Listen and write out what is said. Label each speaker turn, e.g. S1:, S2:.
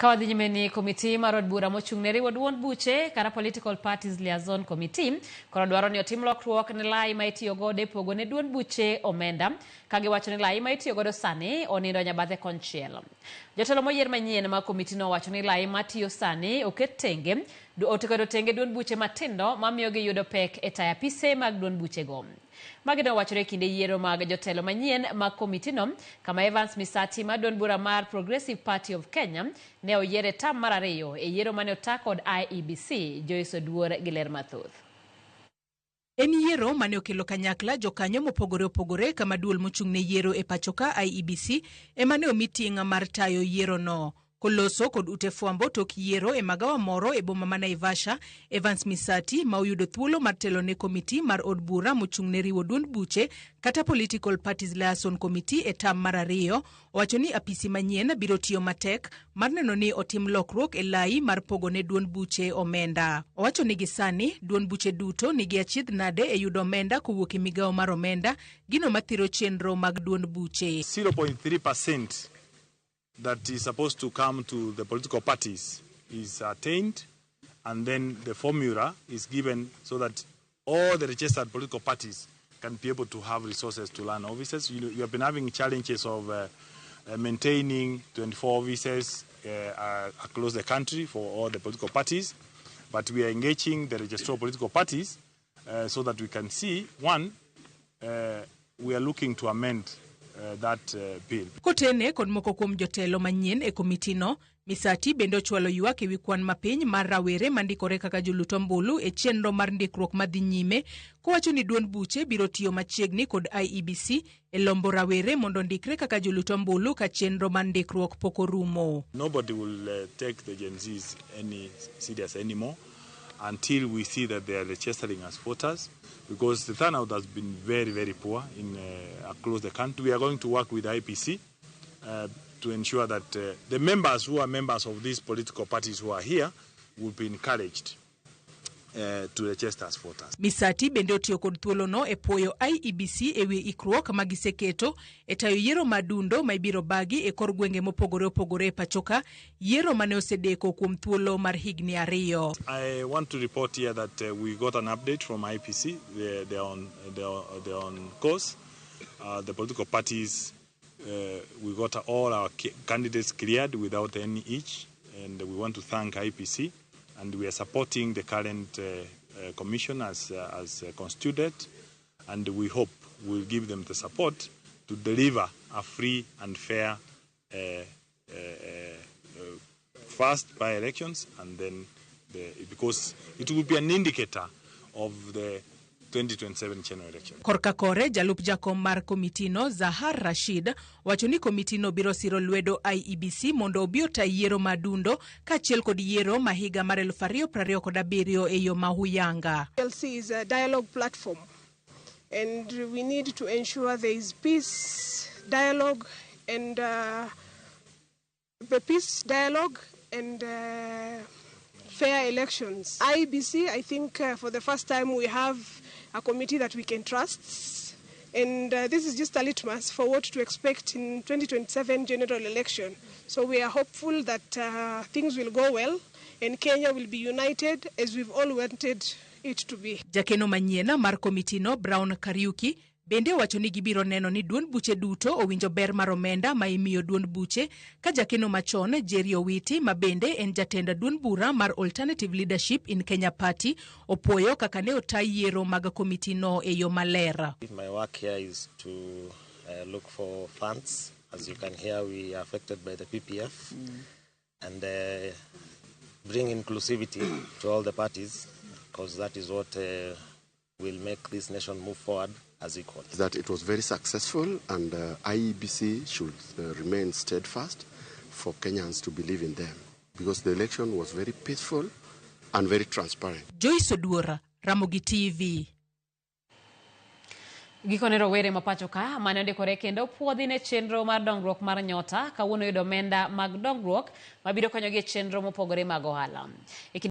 S1: Ka wadhi nyime ni komiti mar od bura mochung' ne riwo duond buche kata Political Parties Liaison Committee koro dwaro ni otim lokruok ne lai ma itiyo godo e pogo ne duond buche omenda ka giwacho ni lai ma itiyo godo sani onindo nyabathe konchiel. Jotelo moyier manyien mag komitino owacho ni lai matiyo sani oket tenge oketo tenge duond buche matindo mamiyo giyudo pek e tayo apise mag duond buchego. Magi ne owachore e kinde yiero mag jotelo manyien mag komitino kama Evans Misati mar duond bura mar Progressive Party of Kenya ne oyier e tam mar ariyo e yiero mane ota kod IEBC. Joyce Oduor gi ler mathoth.
S2: En yiero mane okelo kanyakla jokanyo mopogore opogore kama duol mochung' ne yiero e pachoka IEBC ema ne omi ting' mar tayo yierono. Koloso kod ute fwambo tok yiero e magawa moro e boma ma Naivasha, Evans Misati ma oyudo thuolo mar telo ne komiti mar od bura mochung' ne riwo duond buche kata Political Parties Liaison Committee e tam mar ariyo, owacho ni apisi manyien biro tiyo matek mar neno ni otim lokruok e lai mar pogo ne duond buche omenda. Owacho ni gisani duond buche duto nigi achiedh nade e yudo omenda kowuok e migawo mar omenda, gino mathiro chenro mag duond buche.
S3: 0.3% that is supposed to come to the political parties is attained, and then the formula is given so that all the registered political parties can be able to have resources to run offices. You have been having challenges of maintaining 24 offices across the country for all the political parties, but we are engaging the registrar of political parties so that we can see, one, we are looking to amend that bill.
S2: Kotene kod moko kuom jotelo manyien e komitino, Misati bende ochwalo ywak ewi kwan mapiny mar rawere mandikore kaka jolut ombulu e chenro mar ndikruok madhi nyime, kowacho ni duond buche biro tiyo machiegni kod IEBC e lombo rawere mondo ondikre kaka jolut ombulu ka chenro mar ndikruok pok orumo.
S3: Nobody will take the Gen Zs any serious anymore until we see that they are registering as voters, because the turnout has been very, very poor in across the country. We are going to work with IEBC to ensure that the members who are members of these political parties who are here will be encouraged to register as voters.
S2: Misati bende otiyo kod thuolono e puoyo IEBC ewi ikruok ma giseketo e tayo yiero madundo ma ibiro bagi e kor gwenge mopogore opogore e pachoka, yiero mane osedeko kuom thuolo mar higni 2.
S3: I want to report here that we got an update from IEBC. They're on course. The political parties, we got all our candidates cleared without any hitch, and we want to thank IEBC, and we are supporting the current commission as constituted, and we hope we'll give them the support to deliver a free and fair first by-elections, and then because it will be an indicator of the 2027 general election.
S2: Korka kore jalup jakom mar komitino Zahar Rashid wacho ni komitino biro siro lwedo IEBC mondo obi ota yiero madundo kaachiel kod yiero ma higa mar 2027 e yo ma huyanga.
S4: PLC is a dialogue platform, and we need to ensure there is peace, dialogue, and the peace, dialogue, and fair elections. IEBC, I think for the first time we have a committee that we can trust. And this is just a litmus for what to expect in 2027 general election. So we are hopeful that things will go well and Kenya will be united as we've all wanted it to be.
S2: Jakeno manyien mar komitino Brown Kariuki bende owacho ni gibiro neno ni duond buche duto owinjo ber mar omenda ma imiyo duond buche ka jakeno machon Jerry Owiti ma bende en jatend duond bura mar Alternative Leadership in Kenya Party opuoyo kaka ne ota yiero mag komitino e yo maler.
S5: My work here is to look for funds. As you can hear, we are affected by the PPF and bring inclusivity to all the parties, because that is what will make this nation move forward as equal.
S6: That it was very successful, and IEBC should remain steadfast for Kenyans to believe in them, because the election was very peaceful and very transparent.
S2: Joyce Oduora, Ramogi TV.
S1: Gikone rowere ma pacho ka mane ondikore kendo puodhi ne chenro mar dongruok mar Nyota kawuono yudo omenda mag dongruok mabiro konyogi e chenro mopogore mag ohala. E